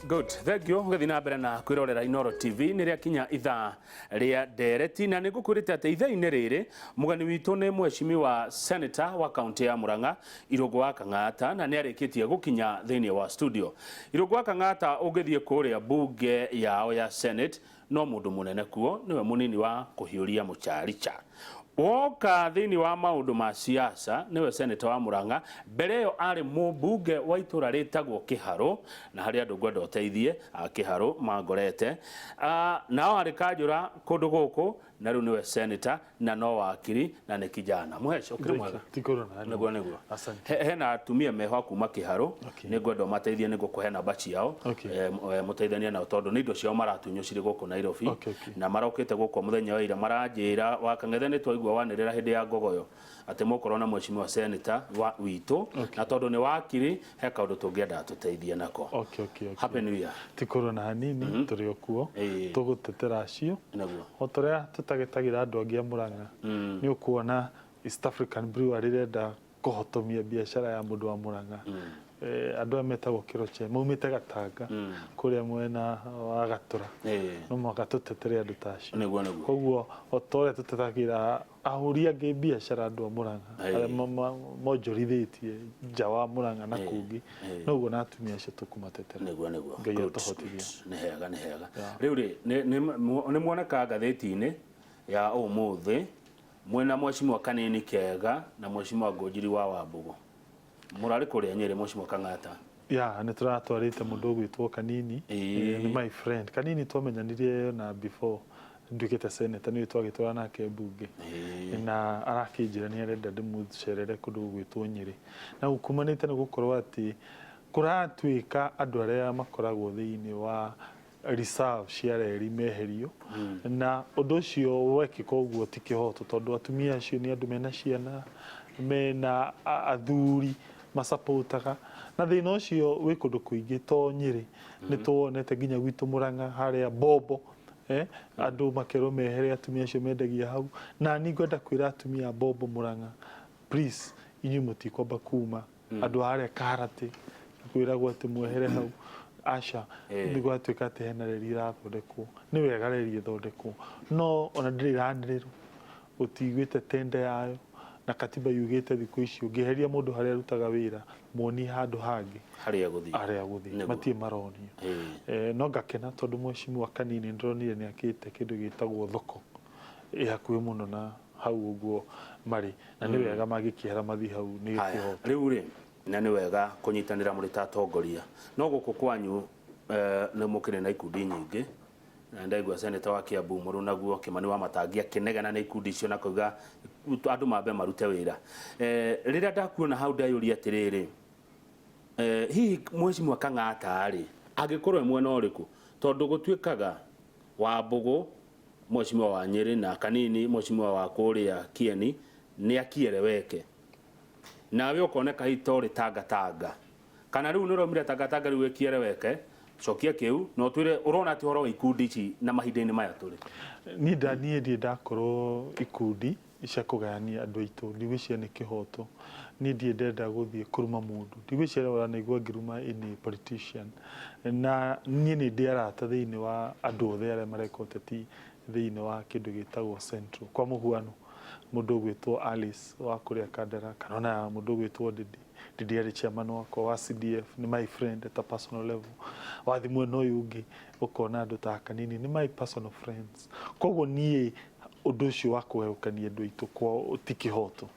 Good. Thank you. Gũthiĩ na mbere na kwĩrorera Inoro TV. Nĩ rĩakinya ithaa rĩa ndereti na nĩ ngũkwĩrĩte atĩ ithaa-inĩ rĩrĩ mũgeni witũ nĩ mheshimiwa senator wa kaunti ya Murang'a, Irũngũ wa Kang'ata, na nĩ arĩkĩtie gũkinya thĩinĩ wa studio. Irũngũ wa Kang'ata, ũngĩthiĩ kũrĩa bunge yao ya Senate, no mũndũ mũnene kuo nĩwe mũnini wa kũhiũria mũcharicha. Woka thĩinĩ wa maũndũ ma siasa, nĩwe senator wa Murang'a. Mbere ĩyo arĩ mũmbunge wa itũra rĩtagwo Kĩharũ, na harĩ andũ ngwenda ũteithie a Kĩharũ mangorete. Nao arĩ kanjũra kũndũ gũkũ, na rĩu nĩwe senator na no wakiri na nĩ kijana mũheci ũkĩrĩ mwega. Tikoro na Nĩguo, nĩguo. Asante. Hena atumia meho a kuma Kĩharũ. Nĩ ngwenda ũmateithie, nĩ ngũkũhe namba ciao. Mũteithanie nao tondũ nĩ indo ciao maratunywo cirĩ gũkũ Nairobi. Na marokĩte gũkũ mũthenya wa ira, maranjĩra wa Kang'ethe nĩ twaigua wanĩrĩra hĩndĩ ya ngogoyo atĩ mũkorwo na mheshimiwa senator wa witũ. Na tondũ nĩ wakiri, he kaũndũ tũngĩenda tũteithie nako. Happy New Year. Tikoro na hanini. Tũrĩ o kuo. Tũgũtetera acio. O ta ũrĩa tũtagetagĩra andũ angĩ a Murang'a. Nĩ ũkuona East African Brewery ĩrenda kũhotomia biacara ya mũndũ wa Murang'a. Andũ aya metagwo Kĩroche maumĩte Gatanga kũrĩa mwena wa Gatũra. No mũhaka tũtetere andũ ta acio. Nĩguo, nĩguo. Koguo o ta ũrĩa tũtetagĩra ahũri angĩ biacara, andũ a Murang'a arĩa monjorithĩtie nja wa Murang'a na kũngĩ, noguo na atumia acio tũkũmatetera. Nĩguo, nĩguo. Ngai Good, atũhotithia. Good. Nĩ hega, nĩ hega. Rĩu rĩ, nĩ muoneka ngathĩti-inĩ ya ũmũthĩ mwĩna mheshimiwa Kanini Kega na mheshimiwa Ngũnjiri wa Wambũgũ. Mũrarĩ kũrĩa Nyĩrĩ, mheshimiwa Kang'ata? Ya, nĩ tũratwarĩte mũndũ ũgwĩtwo Kanini. Nĩ my friend. Kanini twamenyanirie na before nduĩkĩte senator, nĩwe twagĩtwara nake mbunge. Na arakĩnjĩra nĩ arenda ndĩmũcerere kũndũ gũgwĩtwo Nyĩrĩ. Na kumanĩte nĩ gũkorwo atĩ kũratuĩka andũ arĩa makoragwo thĩinĩ wa reserve cia reri meherio, na ũndũ ũcio wekĩka ũguo ti kĩhoto, tondũ atumia acio nĩ andũ mena ciana, mena athuri macapotaga, na thĩna ũcio wĩ kũndũ kũingĩ to Nyĩrĩ. Nĩ tuwonete nginya gwitũ Mũrang'a harĩa Bombo, andũ makerwo mehere, atumia acio mendagia hau. Na niĩ ngwenda kwĩra atumia a Bombo Mũrang'a, please, inyuĩ mũtikwamba kuma. Andũ a harĩa Kaharatĩ kwĩragwo atĩ mwehere hau, aca. Nĩ gwatuĩka atĩ hena reri ĩrathondekwo, nĩ wega reri ĩthondekwo, no ona ndĩrĩ ĩranĩrĩrwo, gũtiiguĩte tender yayo, na katiba yugĩte thikũ ici ũngĩeheria mũndũ harĩa arutaga wĩra, muonie handũ hangĩ harĩa gũthiĩ. Harĩa gũthiĩ. Matirĩ maronio. No ngakena tondũ mheshimiwa Kanini ndĩronire nĩ akĩte kĩndũ gĩtagwo thoko ĩ hakuhĩ mũno na hau ũguo marĩ, na nĩ wega mangĩkĩehera mathiĩ hau, nĩ Haya, kĩhoto. Rĩu rĩ, na nĩ wega kũnyitanĩra mũrĩ ta atongoria, no gũkũ kwanyu nĩ mũkĩrĩ na ikundi nyingĩ, na ndaigua senator wa Kiambu mũrũnaguo Kĩmani wa Matangi akĩnegena nĩ ikundi icio na kuuga andũ mambe marute wĩra. Rĩrĩa ndakuona hau ndeyũria atĩrĩrĩ, hihi mheshimiwa Kang'ata rĩ, angĩkorwo e mwena ũrĩkũ? Tondũ gũtuĩkaga Wambũgũ mheshimiwa wa Nyĩrĩ na Kanini mheshimiwa wa kũrĩa Kieni nĩ akiereweke, nawe ũkoneka hihi ta ũrĩ tangatanga, kana rĩu nĩ ũraumire tangatanga, rĩu wĩkiereweke. Cokia kĩu na ũtwĩre ũrona atĩ ũhoro wa ikundi ici na mahinda-inĩ maya tũrĩ. Niĩ ndirĩ ndakorwo ikundi cia kũgayania andũ aitũ, ndigwĩciria nĩ kĩhoto. Niĩ ndirĩ ndenda gũthiĩ kũruma mũndũ, ndigwĩciria ũranaigua ngĩruma any politician. Na niĩ nĩ ndĩ arata thĩinĩ wa andũ othe arĩa mareka ũteti thĩinĩ wa kĩndũ gĩtagwo Central. Kwa mũhuano, mũndũ ũgwĩtwo Alice wa kũrĩa Kandara, kana ona mũndũ ũgwĩtwo Ndindi. Ndindi arĩ chairman wakwa wa CDF, nĩ my friend at a personal level. Wathiĩ mwena ũyũ ũngĩ ũkona andũ ta Kanini nĩ my personal friends. Koguo niĩ ũndũ ũcio wa kũgayũkania andũ aitũ kwa ti kĩhoto.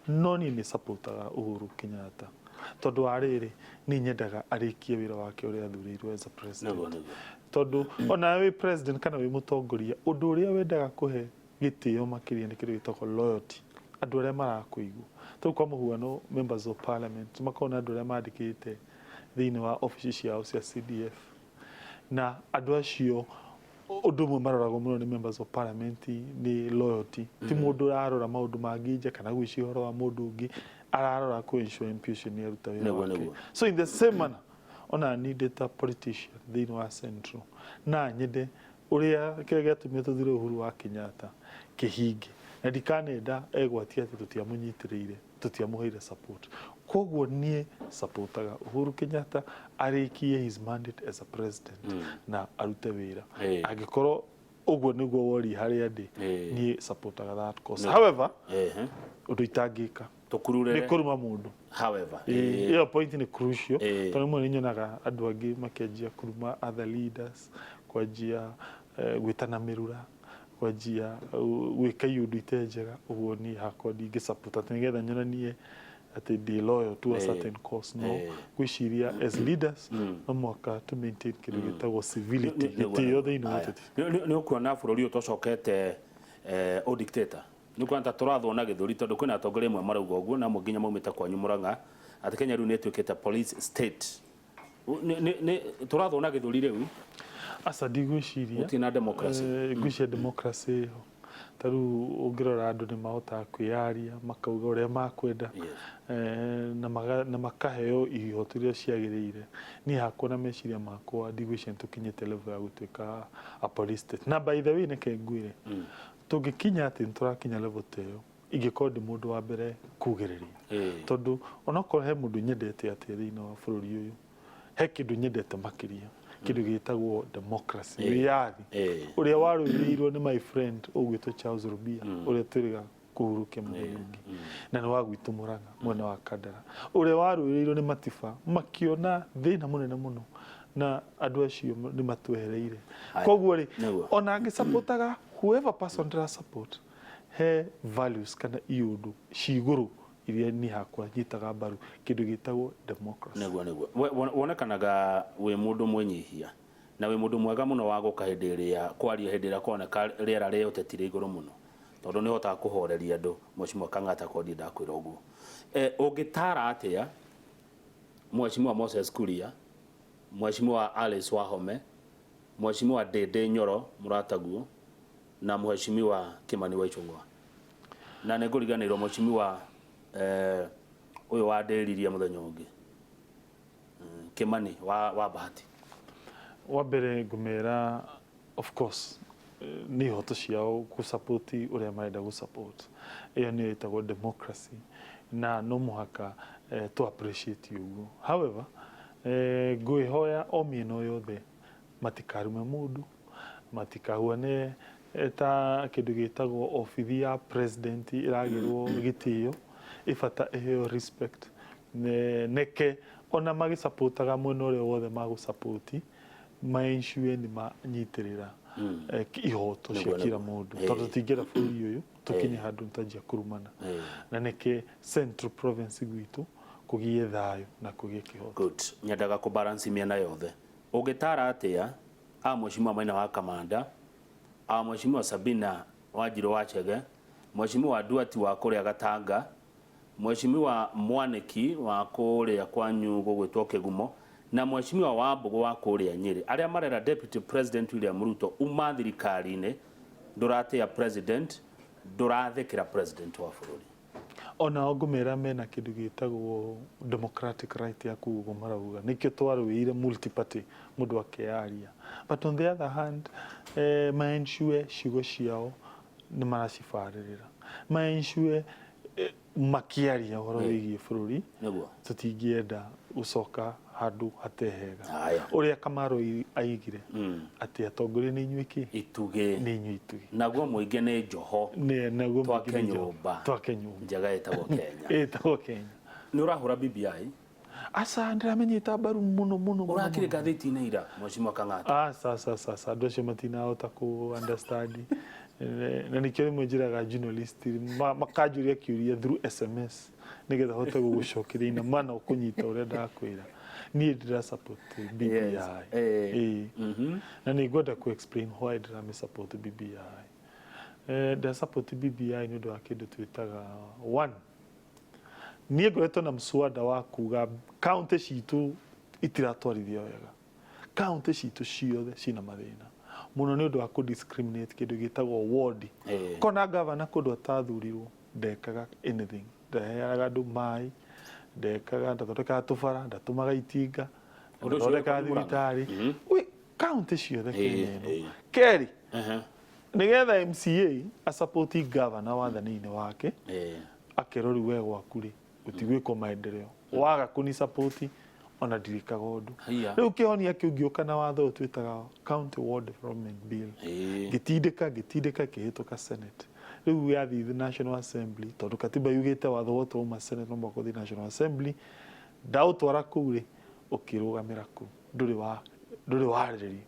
No niĩ nĩ supportaga Uhuru Kenyatta tondũ wa rĩrĩ, niĩ nyendaga arĩkie wĩra wake ũrĩa athurĩirwo as a president. Nĩguo, nĩguo. Tondũ ona wĩ president kana wĩ mũtongoria, ũndũ ũrĩa wendaga kũhe gĩtĩo makĩria nĩ kĩndũ gĩtagwo loyalty, andũ arĩa marakũigua. Tarĩu kwa mũhuano, members of parliament makoragwo na andũ arĩa mandĩkĩte thĩinĩ wa obici ciao cia CDF, na andũ acio ũndũ ũmwe maroragwo mũno nĩ members of parliament nĩ loyalty. Ti mũndũ ũrarora maũndũ mangĩ nja kana gwĩciria ũhoro wa mũndũ ũngĩ, ararora kũ ensure MP ũcio nĩ aruta wĩra wake. So in the same manner, ona niĩ ndĩ ta politician thĩinĩ wa Central, na nyende ũrĩa kĩrĩa gĩatũmire tũthure Uhuru wa Kenyatta kĩhinge, na ndikanenda egwatie atĩ tũtiamũnyitĩrĩire. Tũtiamũheire support. Koguo niĩ supportaga Uhuru Kenyatta arĩkie his mandate as a president na arute wĩra. Angĩkorwo ũguo nĩguo woria harĩa ndĩ, niĩ supportaga that cause. However, ũndũ itangĩka nĩ Tũkururĩre. kũruma mũndũ. However. Ĩyo point nĩ crucial, tondũ rĩmwe nĩ nyonaga andũ angĩ makĩanjia kũruma other leaders, kwanjia gwĩtana mĩrura, kwanjia gwĩka iũndũ ite njega. Ũguo niĩ hakwa ndingĩ support atĩ nĩgetha nyonanie atĩ ndĩ loyal to a certain cause. No ngwĩciria as leaders no mũhaka to maintain kĩndũ gĩtagwo civility, gĩtĩo thĩinĩ wa ũteti. Nĩ ũkuona bũrũri ũyũ tũcokete ũdictator? Nĩ ũkuona ta tũrathwo na gĩthũri? Tondũ kwĩna atongoria amwe marauga ũguo, na amwe nginya maumĩte kwanyu Mũrang'a, atĩ Kenya rĩu nĩ ĩtuĩkĩte police state. Nĩ tũrathwo na gĩthũri rĩu? Aca, ndigwĩciria. Gũtirĩ na democracy. Ngwĩciria democracy ĩho. Ta rĩu ũngĩrora, andũ nĩ mahotaga kwĩyaria, makauga ũrĩa makwenda, na makaheo ihoto iria ciagĩrĩire. Niĩ hakwa na meciria makwa, ndigwĩciria nĩ tũkinyĩte level ya gũtuĩka a police state. Na by the way, neke ngwĩre, tũngĩkinya atĩ nĩ tũrakinya level ta ĩyo, ingĩkorwo ndĩ mũndũ wa mbere kugĩrĩria, tondũ onokorwo he mũndũ nyendete atĩa thĩinĩ wa bũrũri ũyũ, he kĩndũ nyendete makĩria, kĩndũ gĩtagwo democracy, wĩyathi ũrĩa warũĩrĩirwo nĩ my friend ũgwĩtwo Charles Rubia, ũrĩa twĩrĩga kũhurũkia mũthenya ũngĩ, na nĩ wa gwitũ Mũrang'a, mwena wa Kandara, ũrĩa warũĩrĩirwo nĩ Matiba makiona thĩna mũnene mũno, na andũ acio nĩ matwehereire. Koguo rĩ, ona ngĩsupportaga whoever person ndĩra support, he values kana iũndũ ci igũrũ iria niĩ hakwa nyitaga mbaru, kĩndũ gĩtagwo democracy. Nĩguo wonekanaga wĩ mũndũ mwĩnyihia na wĩ mũndũ mwega mũno wa gũka hĩndĩ ĩrĩa kwaria, hĩndĩ ĩrĩa kuoneka rĩera rĩa ũteti rĩ igũrũ mũno, tondũ nĩ ũhotaga kũhoreria andũ. Mheshimiwa Kang'ata, kondi ndakwĩra ũguo, ũngĩtara atĩa Mheshimiwa Moses Kuria, Mheshimiwa Alice Wahome, Mheshimiwa Ndindi Nyoro mũrataguo, na Mheshimiwa Kimani wa Ichung'wa, na nĩ ngũriganĩirwo Mheshimiwa ũyũ wa ndĩririe mũthenya ũngĩ, Kimani wa Bahati? Wa mbere ngũmera, of course, nĩ ihoto ciao gũ-support ũrĩa marenda gũ-support. Ĩyo nĩyo ĩtagwo democracy, na no mũhaka tũ appreciate ũguo. However, ngwĩhoya o mĩena o yothe matikarume mũndũ, matikahuane ta kĩndũ gĩtagwo obithi ya president ĩragĩrwo gĩtĩo, ĩbata ĩheo respect. Neke ona magĩsupportaga mwena ũrĩa wothe magũsupport, maensure nĩ manyitĩrĩra ihoto cia kila mũndũ, tondũ tũtingĩenda bũrũri ũyũ tũkinye handũ nĩtwanjia kũrumana, na nĩkĩ Central Province gwitũ kũgĩe thayũ na kũgĩe kĩhoto. Good. Nyendaga kũ balance mĩena yothe. Ũngĩtara atĩa a Mheshimiwa Maina wa Kamanda, a Mheshimiwa Sabina Wanjirũ wa Chege, Mheshimiwa Duati wa kũrĩa Gatanga, Mheshimiwa Mwaniki wa kũrĩa kwanyu gũgwĩtwo Kĩgumo, na Mheshimiwa Wambũgũ wa kũrĩa Nyĩrĩ, arĩa marera Deputy President William Ruto uma thirikari-inĩ, ndũratĩa president, ndũrathĩkĩra president wa bũrũri? Onao ngũmera mena kĩndũ gĩtagwo democratic right ya kuga ũguo marauga. Nĩkĩo twarũĩire multi-party, mũndũ akeyaria. But on the other hand, maensure ciugo ciao nĩ maracibarĩrĩra, maensure makĩaria ũhoro wĩgiĩ bũrũri. Tũtingĩenda gũcoka handũ hatehega ũrĩa Kamaro aigire atĩ atongoria nĩ inyuĩ kĩ? Itugĩ. Nĩ inyuĩ itugĩ. Naguo mũingĩ nĩ njoho. Naguo twake mũingĩ nĩ njoho. Nyũmba twake nyũmba njega ĩtagwo Kenya. Ĩtagwo Kenya. Nĩ ũrahũra BBI? Aca, ndĩramenyita mbaru mũno mũno mũno. Ũrakĩrĩ ngathĩti-inĩ ira, Mheshimiwa Kang'ata. Aca, aca, aca, aca, andũ acio matinahota kũ understand. Na nĩkĩo rĩmwe njĩraga journalist makanjũria kĩũria through SMS nĩgetha hote gũgũcokeria ina mana ũkũnyita ũrĩa ndakwĩra. Niĩ ndĩra support BBI. Ĩĩ. Na nĩ ngwenda kũ explain why ndĩramĩ support BBI. Ndĩra support BBI nĩ ũndũ wa kĩndũ twĩtaga one, niĩ ngoretwo na mswada wa kuga kaunti citũ itiratwarithio wega. Kaunti citũ ciothe cina mathĩna mũno nĩ ũndũ wa kũ discriminate kĩndũ gĩtagwo ward. Kona gavana kũndũ atathurirwo ndekaga anything, ndaheaga andũ maĩ, ndekaga, ndathondekaga tũbara, ndatũmaga itinga, Ũndũ ũcio ndathondekaga wĩkagwo Murang'a? thibitarĩ. Kaunti ciothe Kenya ĩno. Kerĩ, nĩgetha MCA asapoti gavana wathani-inĩ wake, akerwo rĩu we gwaku rĩ Gũtigwĩkwo maendeleo waga kũni support, ona ndirĩkaga ũndũ. Haiya. Rĩu kĩhonia kĩu ngĩũka na watho ũyũ twĩtaga County Ward Development Bill. Ngĩtindĩka, ngĩtindĩka, kĩhĩtũka Senate. Rĩu yathiĩ the National Assembly, tondũ katiba yugĩte watho wothe wauma Senate no mũhaka ũthiĩ National Assembly. Ndaũtwara kũu rĩ, ũkĩrũgamĩra kũu, ndũrĩ wa ndũrĩ warĩrĩrio.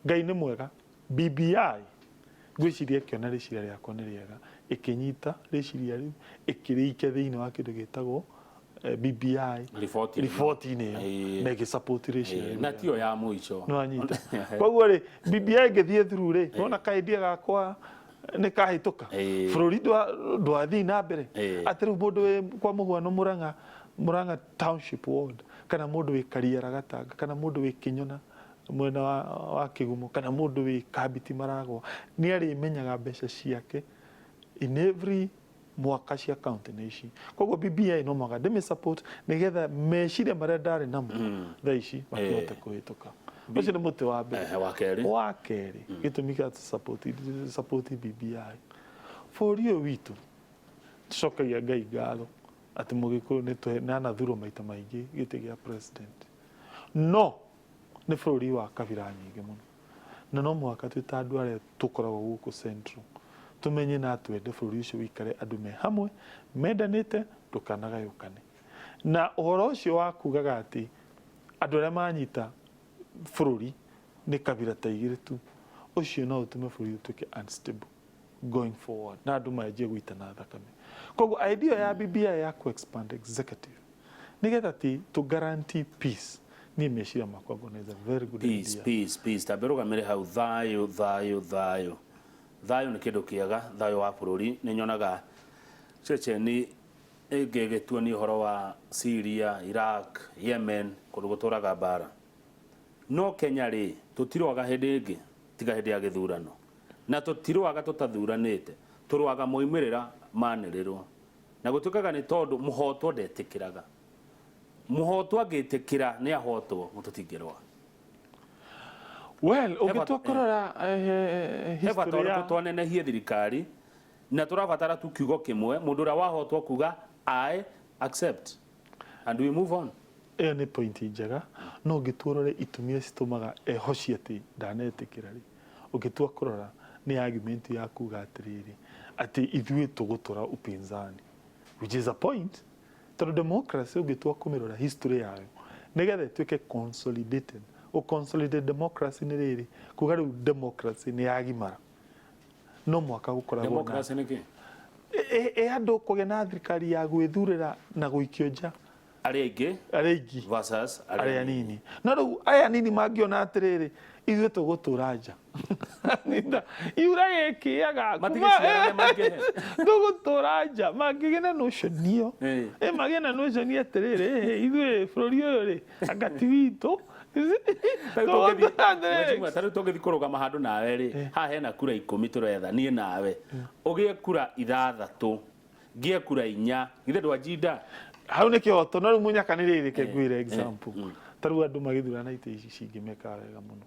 Ngai nĩ mwega, BBI ngwĩciria ĩkĩona rĩciria rĩakwa nĩ rĩega, ĩkĩnyita rĩciria rĩu, ĩkĩrĩikia thĩinĩ wa kĩndũ gĩtagwo BBI Riboti ĩno. Riboti-inĩ ĩyo na ĩgĩsupport rĩciria rĩu. Na tiyo ya mũico. Nĩwanyita? Koguo rĩ, BBI ĩngĩthiĩ through rĩ, wona kaidea gakwa nĩ kahĩtũka, bũrũri ndwathiĩ na mbere. Atĩ rĩu mũndũ wĩ, kwa mũhuano, Murang'a, Murang'a Township Ward, kana mũndũ wĩ Kariara Gatanga, kana mũndũ wĩ Kĩnyona mwena wa Kĩgumo, kana mũndũ wĩ Kambiti Maragwa, nĩ arĩmenyaga mbeca ciake in every mwaka cia county nĩ ici. Koguo BBI no mũhaka ndĩmĩ support nĩgetha meciria marĩa ndarĩ namo thaa ici makĩhote kũhĩtũka. Ũcio nĩ mũtĩ wa mbere. Ehe, wa kerĩ. Wa kerĩ, gĩtũmi gĩa support BBI, bũrũri ũyũ witũ, tũcokagia Ngai ngatho atĩ Mũgĩkũyũ nĩ anathurwo maita maingĩ gĩtĩ gĩa president, no nĩ bũrũri wa kabira nyingĩ mũno, na no mũhaka twĩ ta andũ arĩa tũkoragwo gũkũ Central tũmenye na twende bũrũri ũcio wĩikare andũ me hamwe mendanĩte, ndũkanagayũkane. Na ũhoro ũcio wa kugaga atĩ andũ arĩa manyita bũrũri nĩ kabira ta igĩrĩ tu, ũcio no ũtũme bũrũri ũtuĩke unstable going forward na andũ manjie gũitana thakame. Koguo idea ya BBI ya ku expand executive nĩgetha ti to guarantee peace, niĩ meciria makwa ngona is a very good Peace. idea. Peace, peace, tambe rũgamĩre hau. Thayũ, thayũ, thayũ, thayũ nĩ kĩndũ kĩega. Thayũ wa bũrũri, nĩ nyonaga ceceni ĩngĩ ĩgĩtuonia ũhoro wa Syria, Iraq, Yemen, kũndũ gũtũraga mbara. No Kenya rĩ, tũtirwaga hĩndĩ ĩngĩ tiga hĩndĩ ya gĩthurano, na tũtirwaga tũtathuranĩte, tũrwaga moimĩrĩra manĩrĩrwo, na gũtuĩkaga nĩ tondũ mũhotwo ndetĩkĩraga. Mũhotwo angĩtĩkĩra nĩ ahotwo, tũtingĩrũa. Well, ũngĩtua kũrora He bata history ũrĩkũ ya twanenehie thirikari na tũrabatara tu kiugo kĩmwe, mũndũ ũrĩa wahotwo kuga "I accept" and we move on. Ĩyo nĩ point njega, no ũngĩtua ũrore itũmi iria citũmaga ehocie atĩ ndanetĩkĩra rĩ, ũngĩtua kũrora nĩ argument ya kuga atĩrĩrĩ, atĩ ithuĩ tũgũtũra upinzani, which is a point, tondũ democracy ũngĩtua kũmĩrora history yayo, nĩgetha ĩtuĩke consolidated, ũ consolidate democracy nĩ rĩrĩ kuga rĩu democracy nĩ yagimara, no mwaka gũkoragwo na Democracy nĩ kĩ? Ĩ andũ kũgĩa na thirikari ya gwĩthurĩra na gũikio nja arĩa aingĩ arĩa aingĩ versus arĩa anini. No rĩu aya anini mangĩona atĩrĩrĩ, ithuĩ tũgũtũra nja. Nita, iura gĩkĩaga Matigĩciarane maingĩhe. Tũgũtũra nja, mangĩgĩa na notion ĩyo, ĩ magĩe na notion atĩrĩrĩ, ĩ, ithuĩ bũrũri ũyũ rĩ, anga ti witũ. Tũgũtũra atĩrĩrĩ. Mheshimiwa, ta rĩu tũngĩthiĩ kũrũgama handũ nawe rĩ, haha hena kura 10 tũretha niĩ nawe, ũgĩe kura 6, ngĩe kura 4, githĩ ndwanjinda? Hau nĩ kĩhoto, no rĩu mũnyaka nĩ rĩrĩ, ke ngwĩre example. Ta rĩu andũ magĩthurana itĩ ici cingĩ mekaga wega mũno.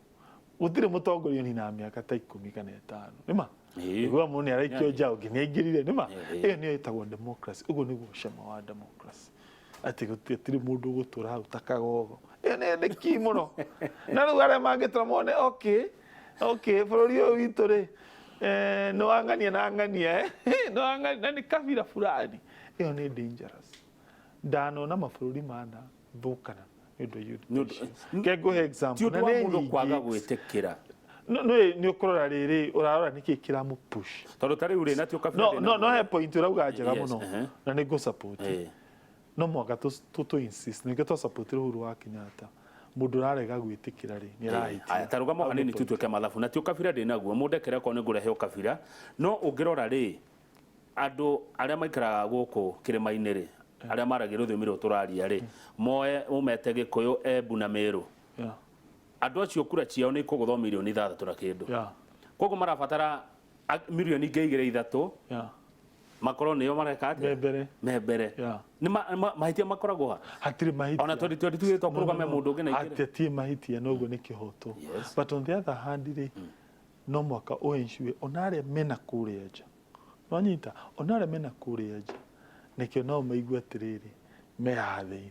Gũtirĩ mũtongoria ũninaga mĩaka ta 10 kana 5, nĩma? Igua mũndũ nĩ araikio nja, ũngĩ nĩ aingĩrire, nĩma? Ĩyo nĩyo ĩtagwo democracy. Ũguo nĩguo cama wa democracy, atĩ gũtirĩ mũndũ ũgũtũra hau ta kagogo. Ĩyo nĩ key mũno. Na rĩu arĩa mangĩtũra mone, okay, bũrũri ũyũ witũ rĩ, nĩ wang'ania na ng'ania, nĩ wang'ania na nĩ kabira fulani, ĩyo nĩ dangerous. Ndanona mabũrũri mana thũkana nĩ ũndũ wa Nĩ ũndũ- Ke ngũhe example. Ti ũndũ Na wa nĩ mũndũ nyingĩ. kwaga gwĩtĩkĩra. No nĩ ũkũrora rĩrĩ, ũrarora nĩkĩ kĩramũ push. Tondũ ta rĩu rĩ, na ti ũkabira No ndĩ no naguo. No he point ũrauga njega mũno na nĩ ngũ support. No mũhaka tũ insist, nĩkĩo twa support Uhuru wa Kenyatta. Mũndũ ũrarega gwĩtĩkĩra rĩ, nĩ arahĩtia. Aya, ta rũgamo Hau nĩ hanini point. Tutuĩke mathabu na ti ũkabira ndĩ naguo, mũndekere okorwo nĩ ngũrehe ũkabira. No ũngĩrora rĩ, andũ arĩa maikaraga gũkũ kĩrĩma-inĩ rĩ, arĩa maragia rũthiomi rũrũ tũraria rĩ, moe ũmete Gĩkũyũ, Embu na Mĩrũ, andũ acio kura ciao nĩ ikũgũthwo mirioni 6 na kĩndũ. Koguo marabatara mirioni ingĩ 2, 3 makorwo nĩo mareka Me atĩa? mbere. Me mbere. Nĩ mahĩtia makoragwo ha? Hatirĩ mahĩtia. Ona 2022 to kũrũgame mũndũ ũngĩ na ingĩre. Hatirĩ mahĩtia, noguo nĩ kĩhoto. But on the other hand rĩ, no mwaka ũ ensure ona arĩa mena kũrĩa nja, nwanyita, ona arĩa mena kũrĩa nja, nĩkĩo nao maigue atĩrĩrĩ, Me haha thĩinĩ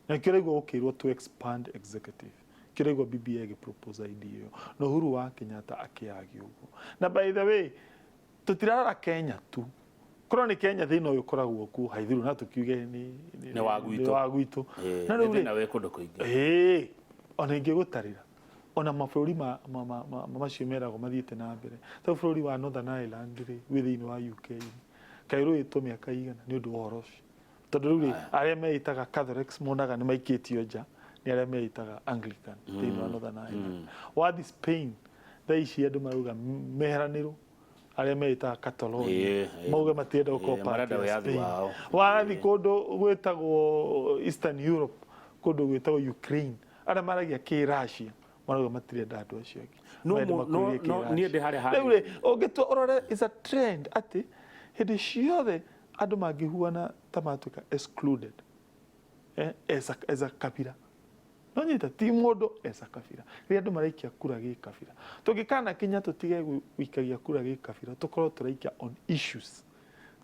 na nĩkĩo ũraigua gũkĩrwo to expand executive, kĩo ũraigua BBI ĩgĩpropose idea ĩyo na Uhuru wa Kenyatta akĩyagia ũguo. Na by the way, tũtirarora Kenya tu, korwo nĩ Kenya thĩna ũyũ ũkoragwo kuo haithiru na tũkiuge nĩ Nĩ wa gwitũ. Nĩ wa gwitũ. Na Nĩ rĩu rĩ, thĩna wĩ kũndũ kũingĩ. Ĩĩ, ona ingĩgũtarĩra ona mabũrũri ma macio meragwo mathiĩte na mbere, ta bũrũri wa Northern Ireland rĩ, wĩ thĩinĩ wa UK rĩ, kaĩ rũĩtwo mĩaka igana nĩ ũndũ wa ũhoro ũcio? Tondũ rĩu rĩ, arĩa meĩtaga Catholics monaga nĩ maikĩtio nja nĩ arĩa meĩtaga Anglican thĩinĩ wa Northern Ireland. Wathi Spain thaa ici andũ marauga meheranĩrwo, arĩa meĩtaga Catalonia mauge matienda gũkorwo part Marenda ya wĩyathi Spain. wao. Wathi kũndũ gwĩtagwo Eastern Europe, kũndũ gwĩtagwo Ukraine, arĩa maragia Kĩracia marauga matirenda andũ acio angĩ. Marenda makũrie No, Kĩracia. niĩ ndĩ harĩa Rĩu rĩ, ũngĩtua ũrore is a trend atĩ hĩndĩ ciothe andũ mangĩhuana ta matuĩka excluded, as a kabira, no nyita ti mũndũ as a kabira, rĩrĩa andũ maraikia kura gĩkabira, tũngĩkana kinya tũtige gũikagia kura gĩkabira, tũkorwo tũraikia on issues.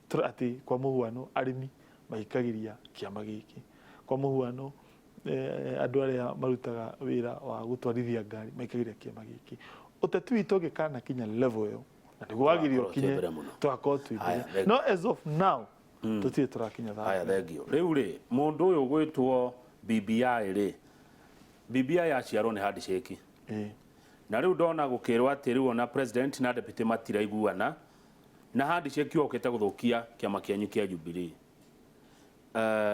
Atĩ kwa mũhuano arĩmi maikagĩria kĩama gĩkĩ, kwa mũhuano andũ arĩa marutaga wĩra wa gũtwarithia ngari maikagĩria kĩama gĩkĩ. Ũteti witũ ũngĩkana kinya level ĩyo, na nĩguo wagĩrĩire Tũgakorwo twĩ ũkinye, mbere mũno. tũgakorwo twĩ Haya, mbere. thank No as of now tũtirĩ tũrakinya Haya, thaa. Thengio. Rĩu rĩ, mũndũ ũyũ ũgwĩtwo BBI rĩ, BBI yaciarwo nĩ handshake. Na rĩu ndona gũkĩrwo atĩ rĩu ona president na deputy matiraiguana na handshake yokĩte gũthũkia kĩama kĩanyu kĩa Jubilee.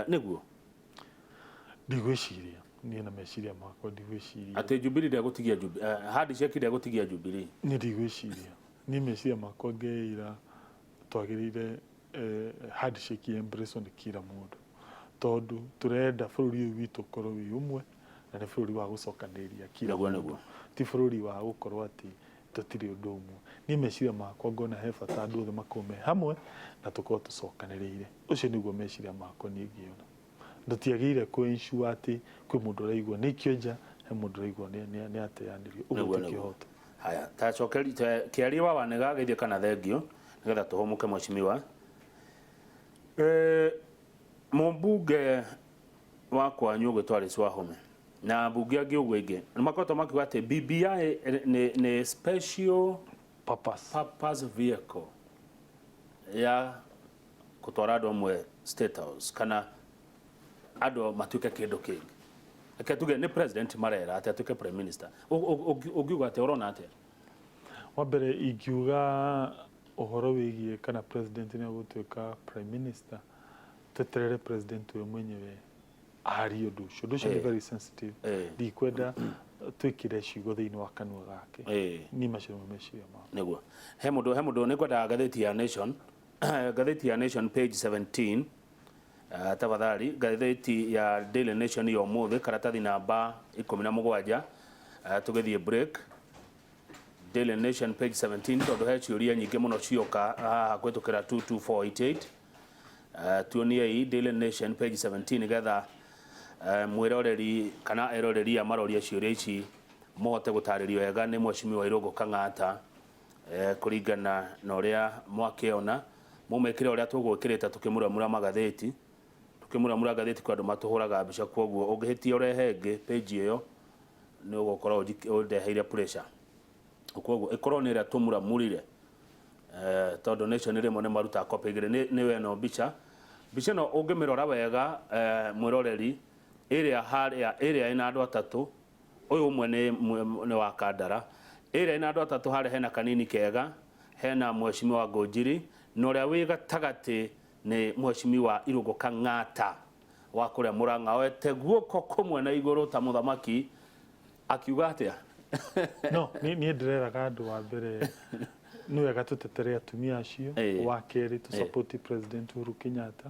Nĩguo? Ndigwĩciria, niĩ na meciria makwa ndigwĩciria. Atĩ Jubilee ndegũtigia handshake ndegũtigia Jubilee. Niĩ ndigwĩciria, niĩ meciria makwa ngeira twagĩrĩire handshake ya embrace nĩ kila mũndũ, tondũ tũrenda bũrũri ũyũ witũ ũkorwo wĩ ũmwe na nĩ bũrũri wa gũcokanĩrĩria kila mũndũ, ti bũrũri wa gũkorwo atĩ tũtirĩ ũndũ ũmwe. Niĩ meciria makwa ngona he bata andũ othe makorwo me hamwe na tũkorwo tũcokanĩrĩire. Ũcio nĩguo meciria makwa niĩ ngĩona. Tũtiagĩrĩire kũ ensure atĩ kwĩ mũndũ ũraigua nĩ aikio nja, he mũndũ ũraigua nĩ ateanĩrio. Ũguo ti kĩhoto. Haya, ta cokeri kĩarie wa wanega geithie kana thengio nĩgetha tũhũmũke mheshimiwa. Mũmbunge wa kwanyu ũgwĩtwo Alice Wahome na ambunge angĩ ũguo aingĩ nĩ makoretwo makiuga atĩ BBI nĩ special purpose, purpose vehicle ya gũtwara andũ amwe State House kana andũ matuĩke kĩndũ kĩngĩ. Reke tuge nĩ president marera atĩ atuĩke prime minister. Ũngiuga atĩa, ũrona atĩa? Wa mbere ingiuga ũhoro wĩgiĩ kana president nĩ egũtuĩka prime minister, tweterere president we mwenyewe arie ũndũ ũcio. Ũndũ ũcio nĩ very sensitive, ndikwenda twĩkĩre ciugo thĩinĩ wa kanua gake. Niĩ macio nĩmo meciria makwa. Nĩguo he mũndũ nĩ ngwendaga ngathĩti ya Nation, ngathĩti ya Nation page 17. Tafadhali, ngathĩti ya Daily Nation ya ũmũthĩ, karatathi namba 17, tũgĩthiĩ break. Daily Nation page 17, tondũ he ciũria nyingĩ mũno cioka haha kũhĩtũkĩra 22488. Tuoniei Daily Nation page 17 nĩgetha mwĩroreri kana eroreri a maroria ciũria ici mũhote gũtarĩrio wega nĩ mheshimiwa Irũngũ Kang'ata, kũringana na ũrĩa mwakĩona mumĩkĩre ũrĩa tũgwĩkĩrĩte tũkĩmuramura magathĩti, tũkĩmuramura ngathĩti kwĩ andũ matũhũraga mbica, koguo ũngĩhĩtia ũrehe ĩngĩ page ĩyo nĩ ũgũkorwo ũndeheire pressure, koguo ĩkorwo nĩ ĩrĩa tũmuramurire, tondũ Nation rĩmwe nĩ marutaga copy igĩrĩ. Nĩ ĩno mbica ĩno ũngĩmĩrora wega, mwĩroreri, ĩrĩa harĩa ĩrĩa ĩna andũ atatũ, ũyũ ũmwe nĩ wa Kandara, ĩrĩa ĩna andũ atatũ harĩa hena kanini kega, hena mheshimiwa Ngũnjiri, na ũrĩa wĩ gatagatĩ nĩ mheshimiwa Irũngũ Kang'ata wa kũrĩa Mũrang'a, oete guoko kũmwe na igũrũ ta mũthamaki akiuga atĩa? No niĩ ndĩreraga andũ, wa mbere nĩ wega tũtetere atumia acio, wa kerĩ tũ support President Uhuru Kenyatta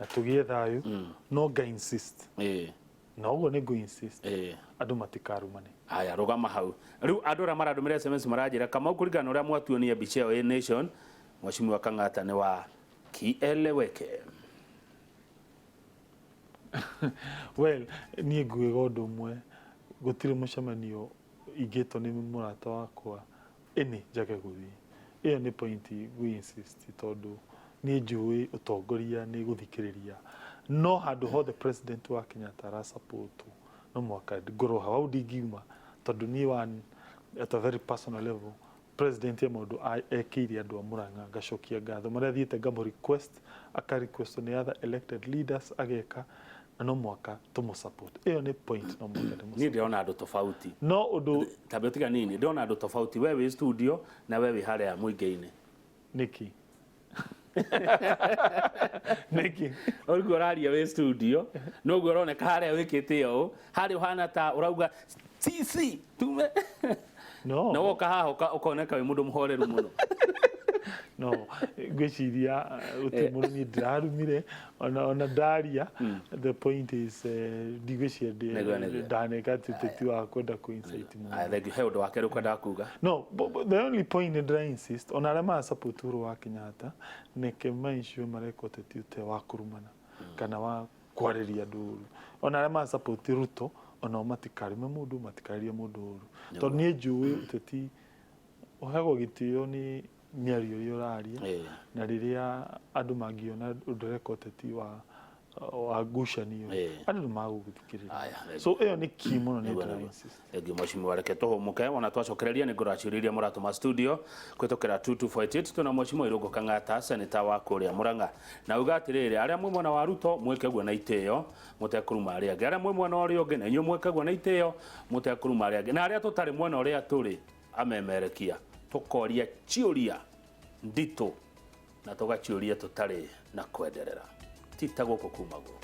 na tũgĩe thayũ, no nga insist, na ũguo nĩ ngũ insist, andũ matikarumane. Haya, rũgama hau. Rĩu andũ arĩa marandũmĩra SMS maranjĩra, Kamau, kũringana na ũrĩa mwatuonia mbica ĩyo ĩ Nation, mheshimiwa Kang'ata nĩ wa kieleweke. Well, niĩ ngugaga ũndũ ũmwe, gũtirĩ mũcemanio ingĩtwo nĩ mũrata wakwa ĩnĩ njage gũthiĩ. Ĩyo nĩ point ngũ insist, tondũ niĩ njũĩ ũtongoria nĩ gũthikĩrĩria. No handũ hothe president wa Kenyatta arasupportwo, no mũhaka ngorwo hau ndingiuma, tondũ niĩ one at a very personal level, president ya maũndũ ekĩire andũ a Murang'a, ngacokia ngatho marĩa thiĩte ngamũ request, aka request nĩ other elected leaders ageka, na no mũhaka tũmũ support. Ĩyo nĩ point, no mũhaka ndĩmũ Niĩ ndĩrona andũ tofauti. No ũndũ Tambe ũtiga nini, ndĩrona andũ tofauti, we wĩ studio na we wĩ harĩa mũingĩ-inĩ. Nĩkĩ? Ũguo ũraria wĩ studio noguo ũroneka harĩa wĩkĩte ũũ, harĩa ũhana ta ũrauga CC tume. No. Na woka haha ũkoneka wĩ mũndũ mũhoreru mũno. No ngwĩciria gũtirĩ mũndũ niĩ ndĩrarumire ona ndaria. The point is, ndigwĩciria Nĩguo. ndaneka atĩ ũteti wa kwenda kũ incite mũndũ. Aya, thank you. He ũndũ wa kerĩ ũkwendaga kuga? No, but the only point nĩ ndĩra insist ona arĩa mara support Uhuru wa Kenyatta, neke maicio mareka ũteti ũte wa kũrumana kana wa kwarĩria andũ ũru. Ona arĩa mara support Ruto, onao matikarĩme mũndũ, matikarĩrie mũndũ ũru, tondũ niĩ njũĩ ũteti ũheagwo gĩtĩo nĩ mĩario ĩrĩa ũraria na rĩrĩa andũ mangĩona ũndũ ũreka ũteti wa ngucanio, andũ nĩ magũgũthikĩrĩria. Aya, thank you. So ĩyo nĩ key mũno, nĩ ndĩra Nĩguo. insist. Thank you, mheshimiwa. Reke tũhũmũke, ona twacokereria nĩ ngũraciũria iria mũratũma studio kũhĩtũkĩra 22488. Twĩna mheshimiwa Irũngũ Kang'ata, senator wa kũrĩa Murang'a, na uga atĩrĩrĩ, arĩa mwĩ mwena wa Ruto mwĩke guo na itĩo mũtekũruma arĩa angĩ, arĩa mwĩ mwena ũrĩa ũngĩ na inyuĩ mwĩke guo na itĩo mũtekũruma arĩa angĩ, na arĩa tũtarĩ mwena ũrĩa tũrĩ amemerekia tũkoria ciũria nditũ na tũgaciũria tũtarĩ na kwenderera, ti ta gũkũ kumagwo.